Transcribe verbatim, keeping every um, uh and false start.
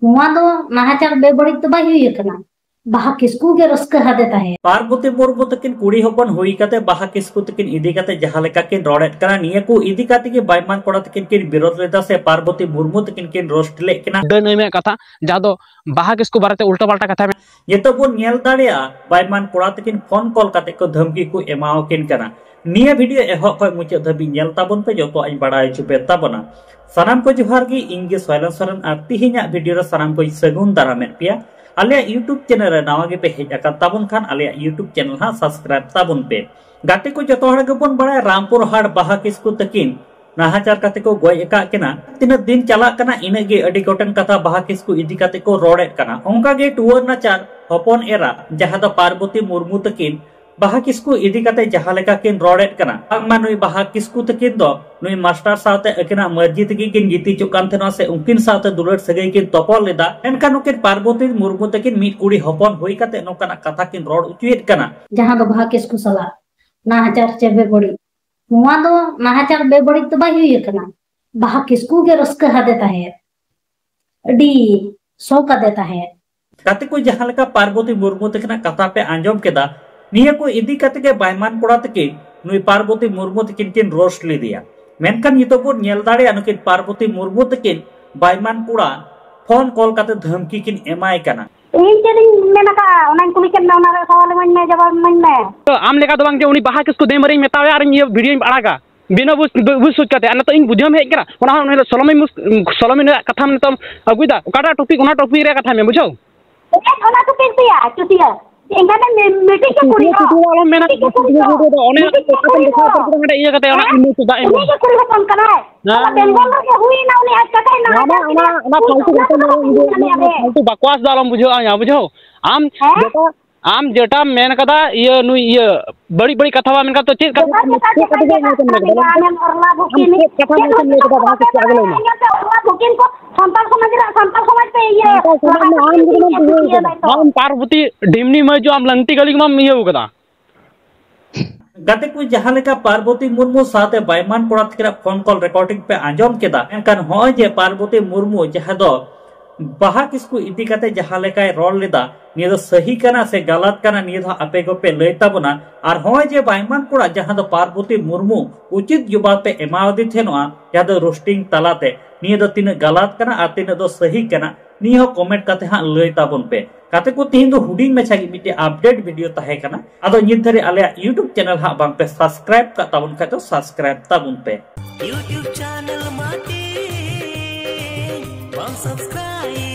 ᱱᱚᱣᱟ ᱫᱚ ᱱᱟᱦᱟᱪᱟᱨ ᱵᱮᱵᱟᱹᱲᱤᱡ ᱫᱚ ᱵᱟᱭ ᱦᱩᱭ ᱟᱠᱟᱱᱟ᱾ ᱵᱟᱦᱟ ᱠᱤᱥᱠᱩ ᱜᱮ ᱨᱟᱹᱥᱠᱟᱹ ᱦᱟᱫᱮ ᱛᱟᱦᱮᱸᱫ᱾ ᱯᱟᱨᱵᱚᱛᱤ ᱢᱩᱨᱢᱩ ᱛᱟᱹᱠᱤᱱ ᱠᱩᱲᱤ ᱦᱚᱯᱚᱱ ᱦᱩᱭ ᱠᱟᱛᱮ ᱵᱟᱦᱟ ᱠᱤᱥᱠᱩ ᱛᱟᱹᱠᱤᱱ ᱤᱫᱤ ᱠᱟᱛᱮ ᱡᱟᱦᱟᱸ ᱞᱮᱠᱟ ᱠᱤᱱ ᱨᱚᱲᱮᱫ ᱠᱟᱱᱟ, ᱱᱤᱭᱟᱹ ᱠᱚ ᱤᱫᱤ ᱠᱟᱛᱮ ᱜᱮ ᱵᱟᱭᱢᱟᱱ ᱠᱚᱲᱟ ᱛᱟᱹᱠᱤᱱ ᱠᱤᱱ ᱵᱤᱨᱳᱫ ᱞᱮᱫᱟ ᱥᱮ ᱯᱟᱨᱵᱚᱛᱤ ᱢᱩᱨᱢᱩ ᱛᱟᱹᱠᱤᱱ ᱠᱤᱱ ᱨᱳᱥᱴ ᱞᱮᱫ ᱠᱤᱱᱟ᱾ ᱰᱟᱹᱱ ᱟᱹᱭᱢᱮᱫ ᱠᱟᱛᱷᱟ, ᱡᱟᱦᱟᱸ ᱫᱚ ᱵᱟᱦᱟ ᱠᱤᱥᱠᱩ ᱵᱟᱨᱮᱛᱮ ᱩᱞᱴᱟᱹ ᱯᱟᱞᱴᱟ ᱠᱟᱛᱷᱟ ᱢᱮᱱᱟᱜᱼᱟ᱾ ᱱᱤᱛᱚᱜ ᱵᱚᱱ ᱧᱮᱞ ᱫᱟᱲᱮᱭᱟᱜᱼᱟ, ᱵᱟᱭᱢᱟᱱ ᱠᱚᱲᱟ ᱛᱟᱹᱠᱤᱱ ᱯᱷᱳᱱ ᱠᱚᱞ ᱠᱟᱛᱮ ᱠᱚ ᱫᱷᱟᱢᱠᱤ ᱠᱚ ᱮᱢᱟᱣᱟᱠᱤᱱ ᱠᱟᱱᱟ᱾ ᱱᱤᱭᱟᱹ ᱵᱷᱤᱰᱤᱭᱳ ᱮᱦᱚᱵ ᱠᱷᱚᱱ ᱢᱩᱪᱟᱹᱫ ᱫᱷᱟᱹᱵᱤᱡ ᱧᱮᱞ ᱛᱟᱵᱚᱱ ᱯᱮ, ᱡᱚᱛᱚᱣᱟᱜ ᱤᱧ ᱵᱟᱲᱟᱭ ᱦᱚᱪᱚ ᱯᱮ ᱛᱟᱵᱚᱱᱟ᱾ ᱥᱟᱱᱟᱢ ᱠᱚ ᱡᱚᱦᱟᱨ ᱜᱮ, ᱤᱧ ᱜᱮ ᱥᱚᱭᱞᱚᱱ ᱥᱚᱨᱮᱱ, ᱟᱨ ᱛᱤᱦᱤᱧᱟᱜ ᱵᱷᱤᱰᱤᱭᱳ ᱨᱮ ᱥᱟᱱᱟᱢ ᱠᱚᱧ ᱥᱟᱹᱜᱩᱱ ᱫᱟᱨᱟᱢᱮᱫ ᱯᱮᱭᱟ᱾ ᱟᱞᱮᱭᱟᱜ YouTube ᱪᱮᱱᱮᱞ ᱨᱮ ᱱᱟᱣᱟ ᱜᱮᱯᱮ ᱦᱮᱡ ᱟᱠᱟᱱ ᱛᱟᱵᱚᱱ ᱠᱷᱟᱱ, ᱟᱞᱮᱭᱟᱜ YouTube ᱪᱮᱱᱮᱞ ᱦᱟᱸᱜ ᱥᱟᱵᱥᱠᱨᱟᱭᱤᱵ ᱛᱟᱵᱚᱱ ᱯᱮ᱾ ᱜᱟᱛᱮ ᱠᱚ, ᱡᱚᱛᱚ ᱦᱚᱲ ᱜᱮᱵᱚᱱ ᱵᱟᱲᱟᱭᱟ, ᱨᱟᱢᱯᱩᱨ ᱦᱟᱴ ᱵᱟᱦᱟ ᱠᱤᱥᱠᱩ ᱛᱟᱹᱠᱤᱱ ᱱᱟᱦᱟᱪᱟᱨ ᱠᱟᱛᱮ ᱠᱚ ᱜᱚᱡ ᱟᱠᱟᱫ ᱠᱤᱱᱟ᱾ ᱛᱤᱱᱟᱹᱜ ᱫᱤᱱ ᱪᱟᱞᱟᱜ ᱠᱟᱱᱟ, ᱤᱱᱟᱹᱜ ᱜᱮ ᱟᱹᱰᱤ ᱜᱚᱴᱮᱱ ᱠᱟᱛᱷᱟ ᱵᱟᱦᱟ ᱠᱤᱥᱠᱩ ᱤᱫᱤ ᱠᱟᱛᱮ ᱠᱚ ᱨᱚᱲᱮᱫ ᱠᱟᱱᱟ᱾ ᱚᱱᱠᱟ ᱜᱮ ᱴᱩᱣᱟᱹᱨ ᱱᱟᱪᱟᱨ ᱦᱚᱯᱚᱱ ᱮᱨᱟ, ᱡᱟᱦᱟᱸ ᱫᱚ ᱯᱟᱨᱵᱚᱛᱤ ᱢᱩᱨᱢᱩ ᱛᱟᱹᱠᱤᱱ, ᱵᱟᱦᱟ ᱠᱤᱥᱠᱩ ᱤᱫᱤ ᱠᱟᱛᱮ ᱡᱟᱦᱟᱸ ᱞᱮᱠᱟ ᱠᱤᱱ ᱨᱚᱲᱮᱫ ᱠᱟᱱᱟ, ᱵᱟᱝᱢᱟ ᱱᱩᱭ ᱵᱟᱦᱟ ᱠᱤᱥᱠᱩ ᱛᱟᱹᱠᱤᱱ ᱫᱚ ᱱᱩᱭ ᱢᱟᱥᱴᱟᱨ ᱥᱟᱶᱛᱮ ᱟᱹᱠᱤᱱᱟᱜ ᱢᱟᱹᱨᱡᱤ ᱛᱮᱜᱮ ᱠᱤᱱ ᱜᱤᱛᱤᱡᱚᱜ ᱠᱟᱱ ᱛᱟᱦᱮᱱᱟ ᱥᱮ ᱩᱱᱠᱤᱱ ᱥᱟᱶᱛᱮ ᱫᱩᱞᱟᱹᱲ ᱥᱟᱹᱜᱟᱹᱭ ᱠᱤᱱ ᱛᱚᱯᱚᱞ ᱞᱮᱫᱟ᱾ ᱢᱮᱱᱠᱷᱟᱱ ᱱᱩᱠᱤᱱ ᱯᱟᱨᱵᱚᱛᱤ ᱢᱩᱨᱢᱩ ᱛᱟᱹᱠᱤᱱ ᱢᱤᱫ ᱠᱩᱲᱤ ᱦᱚᱯᱚᱱ ᱦᱩᱭ ᱠᱟᱛᱮ ᱱᱚᱝᱠᱟᱱᱟᱜ ᱠᱟᱛᱷᱟ ᱠᱤᱱ ᱨᱚᱲ ᱚᱪᱚᱭᱮᱫ ᱠᱟᱱᱟ᱾ ᱡᱟᱦᱟᱸ ᱫᱚ ᱵᱟᱦᱟ ᱠᱤᱥᱠᱩ ᱥᱟᱞᱟᱜ ᱱᱟᱦᱟᱪᱟᱨ ᱪᱮ ᱵᱮᱵᱟᱹᱲᱤᱡ, ᱱᱚᱣᱟ ᱫᱚ ᱱᱟᱦᱟᱪᱟᱨ ᱵᱮᱵᱟᱹᱲᱤᱡ ᱫᱚ ᱵᱟᱭ ᱦᱩᱭ ᱟᱠᱟᱱᱟ᱾ ᱵᱟᱦᱟ ᱠᱤᱥᱠᱩ ᱜᱮ ᱨᱟᱹᱥᱠᱟᱹ ᱦᱟᱫᱮ ᱛᱟᱦᱮᱸᱫ, ᱟᱹᱰᱤ ᱥᱚᱠ ᱟᱫᱮ ᱛᱟᱦᱮᱸᱫ᱾ ᱜᱟᱛᱮ ᱠᱚ, ᱡᱟᱦᱟᱸ ᱞᱮᱠᱟ ᱯᱟᱨᱵᱚᱛᱤ ᱢᱩᱨᱢᱩ ᱛᱟᱹᱠᱤᱱᱟᱜ ᱠᱟᱛᱷᱟ ᱯᱮ ᱟᱸᱡᱚᱢ ᱠᱮᱫᱟ, ᱱᱤᱭᱟᱹ ᱠᱚ ᱤᱫᱤ ᱠᱟᱛᱮ ᱜᱮ ᱵᱟᱭᱢᱟᱱ ᱠᱚᱲᱟ ᱛᱟᱹᱠᱤᱱ ᱱᱩᱭ ᱯᱟᱨᱵᱚᱛᱤ ᱢᱩᱨᱢᱩ ᱛᱟᱹᱠᱤᱱ ᱠᱤᱱ ᱨᱳᱥᱴ ᱞᱮᱫᱮᱭᱟ᱾ ᱢᱮᱱᱠᱷᱟᱱ ᱱᱤᱛᱚᱜ ᱵᱚᱱ ᱧᱮᱞ ᱫᱟᱲᱮᱭᱟᱜᱼᱟ, ᱱᱩᱠᱤᱱ ᱯᱟᱨᱵᱚᱛᱤ ᱢᱩᱨᱢᱩ ᱛᱟᱹᱠᱤᱱ ᱵᱟᱭᱢᱟᱱ ᱠᱚᱲᱟ ᱯᱷᱳᱱ ᱠᱚᱞ ᱠᱟᱛᱮ ᱫᱷᱟᱢᱠᱤ ᱠᱤᱱ ᱮᱢᱟᱭ ᱠᱟᱱᱟ᱾ ᱤᱧ ᱪᱮᱫ ᱤᱧ ᱢᱮᱱ ᱟᱠᱟᱫᱼᱟ, ᱚᱱᱟᱧ ᱠᱩᱞᱤ ᱠᱮᱫ ᱢᱮ, ᱚᱱᱟ ᱨᱮᱭᱟᱜ ᱥᱟᱣᱟᱞ ᱤᱢᱟᱹᱧ ᱢᱮ, ᱡᱚᱵᱟᱵ ᱤᱢᱟᱹᱧ ᱢᱮ᱾ ᱛᱚ ᱟᱢ ᱞᱮᱠᱟ ᱫᱚ ᱵᱟᱝ ᱡᱮ ᱩᱱᱤ ᱵᱟᱦᱟ ᱠᱤᱥᱠᱩ ᱫᱮᱢᱟᱹᱨᱤᱧ ᱢᱮᱛᱟᱣᱟᱭᱟ ᱟᱨ ᱤᱧ ᱤᱭᱟᱹ ᱵᱷᱤᱰᱤᱭᱳᱧ ᱟᱲᱟᱜᱟ᱾ ᱵᱤᱱᱟᱹ ᱵᱩᱡᱽ, ᱵᱩᱡᱽ ᱥᱩᱡᱽ ᱠᱟᱛᱮ᱾ ᱟᱨ ᱱᱤᱛᱚᱜ ᱤᱧ ᱵᱩᱡᱷᱟᱹᱣ ᱦᱮᱡ ᱠᱟᱱᱟ, ᱚᱱᱟ ᱦᱚᱸ ᱩᱱᱤ ᱥᱚᱞᱚᱢᱤ ᱢᱩᱥ-, ᱥᱚᱞᱚᱢᱤ ᱱᱩᱭᱟᱜ ᱠᱟᱛᱷᱟᱢ ᱱᱤᱛᱚᱜ ᱟᱹᱜᱩᱭᱮᱫᱟ᱾ ᱚᱠᱟᱴᱟᱜ ᱴᱚᱯᱤᱠ, ᱚᱱᱟ ᱴᱚᱯᱤᱠ ᱨᱮᱭᱟᱜ ᱠᱟᱛᱷᱟᱭ ᱢᱮ, ᱵᱩᱡᱷᱟᱹᱣ? ᱪᱮᱫ ᱚᱱᱟ ᱴᱚᱯᱤᱠ ᱨᱮᱭᱟᱜ ᱪᱩᱛᱤᱭᱟᱹ? ᱤᱧ ᱠᱷᱟᱱ ᱢᱤᱫᱴᱤᱡ ᱜᱮ ᱠᱩᱲᱤ ᱦᱚᱲ᱾ ᱟᱞᱚᱢ ᱢᱮᱱᱟ, ᱢᱤᱫᱴᱤᱡ ᱜᱮ ᱠᱩᱲᱤ ᱦᱚᱲ᱾ ᱚᱱᱮ ᱢᱤᱫᱴᱤᱡ ᱜᱮ ᱠᱩᱲᱤ ᱦᱚᱲ᱾ ᱚᱸᱰᱮ ᱤᱭᱟᱹ ᱠᱟᱛᱮ ᱚᱱᱟ ᱦᱮᱸ? ᱤᱭᱟᱹ ᱪᱮᱫᱟᱜ ᱮᱢ ᱩᱱᱤ ᱜᱮ ᱠᱩᱲᱤ ᱦᱚᱯᱚᱱ ᱠᱟᱱᱟᱭ᱾ ᱦᱮᱸ᱾ ᱟᱞᱮ ᱵᱮᱝᱜᱚᱞ ᱨᱮᱜᱮ ᱦᱩᱭᱱᱟ, ᱩᱱᱤ ᱟᱡ ᱠᱟᱠᱟᱭ ᱱᱟᱦᱟᱜ ᱚᱱᱟ, ᱚᱱᱟ ᱯᱷᱟᱞᱛᱩ ᱠᱟᱛᱷᱟ ᱫᱚ ᱟᱞᱚᱢ ᱵᱩᱡᱷᱟᱹᱣᱟ, ᱚᱱᱟ ᱯᱷᱟᱞᱛᱩ ᱵᱟᱠᱣᱟᱥ ᱫᱚ ᱟᱞᱚᱢ ᱵᱩᱡᱷᱟᱹᱣᱟ, ᱵᱩᱡᱷᱟᱹᱣ? ᱟᱢ ᱦᱮᱸ? ᱡᱮᱴᱟ, ᱟᱢ ᱡᱮᱴᱟᱢ ᱢᱮᱱ ᱠᱟᱫᱟ, ᱤᱭᱟᱹ, ᱱᱩᱭ ᱤᱭᱟᱹ, ᱵᱟᱹᱲᱤᱡ ᱵᱟᱹᱲᱤᱡ ᱠᱟᱛᱷᱟ ᱵᱟᱢ ᱢᱮᱱ ᱠᱟᱫᱟ, ᱛᱚ ᱪᱮᱫ ᱠᱟᱛᱷᱟ ᱡᱮᱴᱟ, ᱡᱮᱴᱟ, ᱪᱮᱫ ᱠᱟᱛᱷᱟ ᱡᱮᱴᱟ, ᱵᱟᱢ ᱢᱮᱱ ᱠᱟᱫᱟ? ᱟᱢᱮᱢ ᱚᱨᱞᱟ ᱟᱢ ᱵᱷᱩᱠᱤᱱ, ᱪᱮᱫ ᱠᱟᱛᱷᱟ ᱪᱮᱫ ᱵᱟᱢ ᱢᱮᱱ ᱠᱟᱫᱟ? ᱵᱟᱦᱟ ᱠᱤᱥᱠᱩ ᱟᱜᱮ ᱞᱟᱹᱭ ᱢᱮ᱾ ᱚᱨᱞᱟ ᱵᱷᱩᱠᱤᱱ ᱠᱚ ᱥᱟᱱᱛᱟᱲ ᱥᱚᱢᱟᱡᱽ ᱨᱮ, ᱥᱟᱱᱛᱟᱲ ᱥᱚᱢᱟᱡᱽ ᱯᱮ ᱤᱭᱟᱹ, ᱥᱟᱱᱛᱟᱲ ᱥᱚᱢᱟᱡᱽ ᱨᱮᱱᱟᱜ ᱟᱢ ᱡᱩᱫᱤ ᱵᱟᱢ ᱵᱩᱡᱷᱟᱹᱣ ᱠᱟᱫᱟ, ᱟᱢ ᱯᱟᱨᱵᱚᱛᱤ ᱰᱷᱤᱢᱱᱤ ᱢᱟᱹᱭᱡᱩ ᱟᱢ ᱞᱟᱝᱛᱤ ᱜᱟᱹᱞᱤ ᱜᱮᱢᱟᱢ ᱤᱭᱟᱹᱣ ᱠᱟᱫᱟ᱾ ᱜᱟᱛᱮ ᱠᱚ, ᱡᱟᱦᱟᱸ ᱞᱮᱠᱟ ᱯᱟᱨᱵᱚᱛᱤ ᱢᱩᱨᱢᱩ ᱥᱟᱶᱛᱮ ᱵᱟᱭᱢᱟᱱ ᱠᱚᱲᱟ ᱛᱟᱹᱠᱤᱱᱟᱜ ᱯᱷᱳᱱ ᱠᱚᱞ ᱨᱮᱠᱚᱨᱰᱤᱝ ᱯᱮ ᱟᱸᱡᱚᱢ ᱠᱮᱫᱟ, ᱢᱮᱱᱠᱷᱟᱱ ᱦᱚᱸᱜᱼᱚᱭ ᱡᱮ ᱯᱟᱨᱵᱚᱛᱤ ᱢᱩᱨᱢᱩ ᱡᱟᱦᱟᱸ ᱫᱚ ᱵᱟᱦᱟ ᱠᱤᱥᱠᱩ ᱤᱫᱤ ᱠᱟᱛᱮ ᱡᱟᱦᱟᱸ ᱞᱮᱠᱟᱭ ᱨᱚᱲ ᱞᱮᱫᱟ, ᱱᱤᱭᱟᱹ ᱫᱚ ᱥᱟᱹᱦᱤ ᱠᱟᱱᱟ ᱥᱮ ᱜᱟᱞᱟᱛ ᱠᱟᱱᱟ, ᱱᱤᱭᱟᱹ ᱫᱚ ᱟᱯᱮ ᱜᱮᱯᱮ ᱞᱟᱹᱭ ᱛᱟᱵᱚᱱᱟ᱾ ᱟᱨ ᱦᱚᱸᱜᱼᱚᱭ ᱡᱮ ᱵᱟᱭᱢᱟᱱ ᱠᱚᱲᱟ ᱡᱟᱦᱟᱸ ᱫᱚ ᱯᱟᱨᱵᱚᱛᱤ ᱢᱩᱨᱢᱩ ᱩᱪᱤᱛ ᱡᱚᱵᱟᱵ ᱯᱮ ᱮᱢᱟᱣᱟᱫᱮ ᱛᱟᱦᱮᱱᱚᱜᱼᱟ, ᱡᱟᱦᱟᱸ ᱫᱚ ᱨᱳᱥᱴᱤᱝ ᱛᱟᱞᱟᱛᱮ, ᱱᱤᱭᱟᱹ ᱫᱚ ᱛᱤᱱᱟᱹᱜ ᱜᱟᱞᱟᱛ ᱠᱟᱱᱟ ᱟᱨ ᱛᱤᱱᱟᱹᱜ ᱫᱚ ᱥᱟᱹᱦᱤ ᱠᱟᱱᱟ, ᱱᱤᱭᱟᱹ ᱦᱚᱸ ᱠᱚᱢᱮᱱᱴ ᱠᱟᱛᱮ ᱦᱟᱸᱜ ᱞᱟᱹᱭ ᱛᱟᱵᱚᱱ ᱯᱮ᱾ ᱜᱟᱛᱮ ᱠᱚ, ᱛᱤᱦᱤᱧ ᱫᱚ ᱦᱩᱰᱤᱧ ᱢᱟᱪᱷᱟ ᱜᱮ ᱢᱤᱫᱴᱮᱡ ᱟᱯᱰᱮᱴ ᱵᱷᱤᱰᱤᱭᱳ ᱛᱟᱦᱮᱸ ᱠᱟᱱᱟ᱾ ᱟᱫᱚ ᱱᱤᱛ ᱫᱷᱟᱹᱨᱤᱡ ᱟᱞᱮᱭᱟᱜ YouTube ᱪᱮᱱᱮᱞ ᱦᱟᱸᱜ ᱵᱟᱝ ᱯᱮ ᱥᱟᱵᱥᱠᱨᱟᱭᱤᱵ ᱠᱟᱜ ᱛᱟᱵᱚᱱ ᱠᱷᱟᱡ ᱫᱚ ᱥᱟᱵᱥᱠᱨᱟᱭᱤᱵ ᱛᱟᱵᱚᱱ ᱯᱮ᱾ YouTube ᱪᱮᱱᱮᱞ ᱢᱟᱛᱮ ᱵᱟᱢ ᱥᱟᱵᱥᱠᱨᱟᱭᱤᱵ